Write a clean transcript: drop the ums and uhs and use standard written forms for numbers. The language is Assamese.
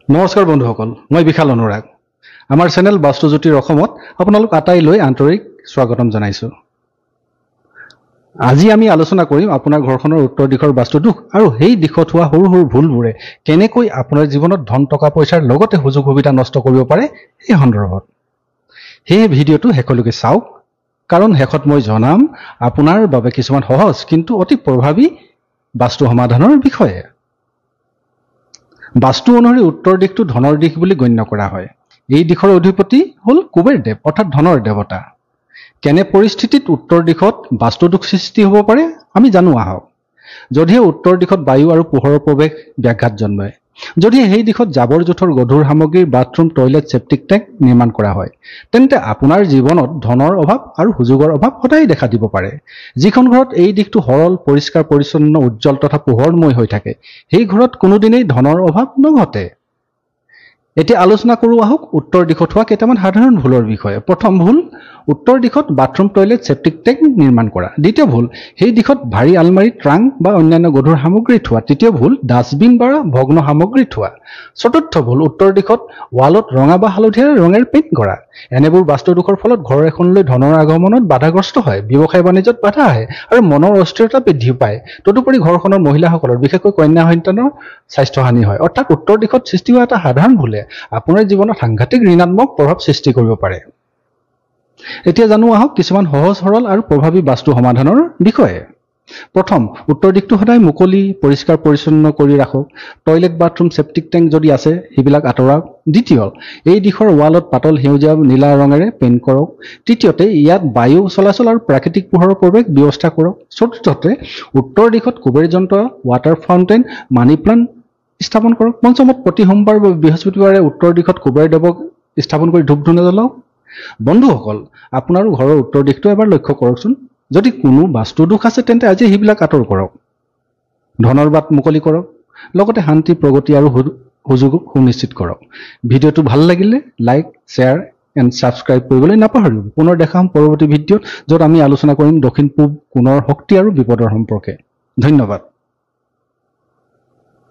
নমস্কাৰ বন্ধুসকল, মই বিশাল অনুৰাগ। আমাৰ চেনেল বাস্তুজ্যোতিৰ অসমত আপোনালোক আটাইলৈ আন্তৰিক স্বাগতম জনাইছোঁ। আজি আমি আলোচনা কৰিম আপোনাৰ ঘৰখনৰ উত্তৰ দিশৰ বাস্তু দোষ আৰু সেই দিশত হোৱা সৰু সৰু ভুলবোৰে কেনেকৈ আপোনাৰ জীৱনত ধন টকা পইচাৰ লগতে সুযোগ সুবিধা নষ্ট কৰিব পাৰে সেই সন্দৰ্ভত। সেয়ে ভিডিঅ'টো শেষলৈকে চাওক, কাৰণ শেষত মই জনাম আপোনাৰ বাবে কিছুমান সহজ কিন্তু অতি প্ৰভাৱী বাস্তু সমাধানৰ বিষয়ে। বাস্তু অনুসৰি উত্তৰ দিশটো ধনৰ দিশ বুলি গণ্য কৰা হয়। এই দিশৰ অধিপতি হ'ল কুবেৰ দেৱ, অৰ্থাৎ ধনৰ দেৱতা। কেনে পৰিস্থিতিত উত্তৰ দিশত বাস্তু দোষ সৃষ্টি হ'ব পাৰে আমি জানো আহক। যদিহে উত্তৰ দিশত বায়ু আৰু পোহৰৰ প্ৰৱেশ ব্যাঘাত জন্মে, যদিহে সেই দিশত জাবৰ জোঁথৰ, গধুৰ সামগ্ৰীৰ বাথৰুম, টয়লেট, চেপ্টিক টেংক নিৰ্মাণ কৰা হয়, তেন্তে আপোনাৰ জীৱনত ধনৰ অভাৱ আৰু সুযোগৰ অভাৱ সদায় দেখা দিব পাৰে। যিখন ঘৰত এই দিশটো সৰল, পৰিষ্কাৰ, পৰিচ্ছন্ন, উজ্জ্বল তথা পোহৰময় হৈ থাকে, সেই ঘৰত কোনোদিনেই ধনৰ অভাৱ নঘটে। এতিয়া আলোচনা কৰোঁ আহক উত্তৰ দিশত হোৱা কেইটামান সাধাৰণ ভুলৰ বিষয়ে। প্ৰথম ভুল, উত্তৰ দিশত বাথৰুম, টয়লেট, চেপ্টিক টেংক নিৰ্মাণ কৰা। দ্বিতীয় ভুল, সেই দিশত ভাৰী আলমাৰী, ট্ৰাংক বা অন্যান্য গধুৰ সামগ্ৰী থোৱা। তৃতীয় ভুল, ডাষ্টবিন বা ভগ্ন সামগ্ৰী থোৱা। চতুৰ্থ ভুল, উত্তৰ দিশত ৱালত ৰঙা বা হালধীয়া ৰঙেৰে পেইণ্ট কৰা। এনেবোৰ বাস্তু দোষৰ ফলত ঘৰ এখনলৈ ধনৰ আগমনত বাধাগ্ৰস্ত হয়, ব্যৱসায় বাণিজ্যত বাধা আহে আৰু মনৰ অস্থিৰতা বৃদ্ধি পায়। তদুপৰি ঘৰখনৰ মহিলাসকলৰ, বিশেষকৈ কন্যা সন্তানৰ স্বাস্থ্যহানি হয়। অৰ্থাৎ উত্তৰ দিশত সৃষ্টি হোৱা এটা সাধাৰণ ভুলে আপোনাৰ জীৱনত সাংঘাতিক ঋণাত্মক প্ৰভাৱ সৃষ্টি কৰিব পাৰে। এতিয়া জানো আহক কিছুমান সহজ, সৰল আৰু প্ৰভাৱী বাস্তু সমাধানৰ বিষয়ে। প্ৰথম, উত্তৰ দিশটো সদায় মুকলি, পৰিষ্কাৰ, পৰিচ্ছন্ন কৰি ৰাখক। টয়লেট, বাথৰুম, চেপ্টিক টেংক যদি আছে সেইবিলাক আঁতৰাওক। দ্বিতীয়, এই দিশৰ ৱালত পাতল সেউজীয়া, নীলা ৰঙেৰে পেইণ্ট কৰক। তৃতীয়তে, ইয়াত বায়ু চলাচল আৰু প্ৰাকৃতিক পোহৰৰ প্ৰৱেশ ব্যৱস্থা কৰক। চতুৰ্থতে, উত্তৰ দিশত কুবেৰ যন্ত্ৰ, ৱাটাৰ ফাউণ্টেইন, মানি প্লাণ্ট স্থাপন কৰক। পঞ্চমত, প্ৰতি সোমবাৰ বা বৃহস্পতিবাৰে উত্তৰ দিশত কুবেৰ দেৱক স্থাপন কৰি ধূপ ধূনা জ্বলাওক। বন্ধুসকল, আপোনাৰো ঘৰৰ উত্তৰ দিশটো এবাৰ লক্ষ্য কৰকচোন। যদি কোনো বাস্তু দোষ আছে তেন্তে আজি সেইবিলাক আঁতৰ কৰক, ধনৰ বাট মুকলি কৰক, লগতে শান্তি, প্ৰগতি আৰু সুযোগ সুনিশ্চিত কৰক। ভিডিঅ'টো ভাল লাগিলে লাইক, শ্বেয়াৰ এণ্ড ছাবস্ক্ৰাইব কৰিবলৈ নাপাহৰিব। পুনৰ দেখা হ'ম পৰৱৰ্তী ভিডিঅ'ত, য'ত আমি আলোচনা কৰিম দক্ষিণ পূব কোণৰ শক্তি আৰু বিপদৰ সম্পৰ্কে। ধন্যবাদ।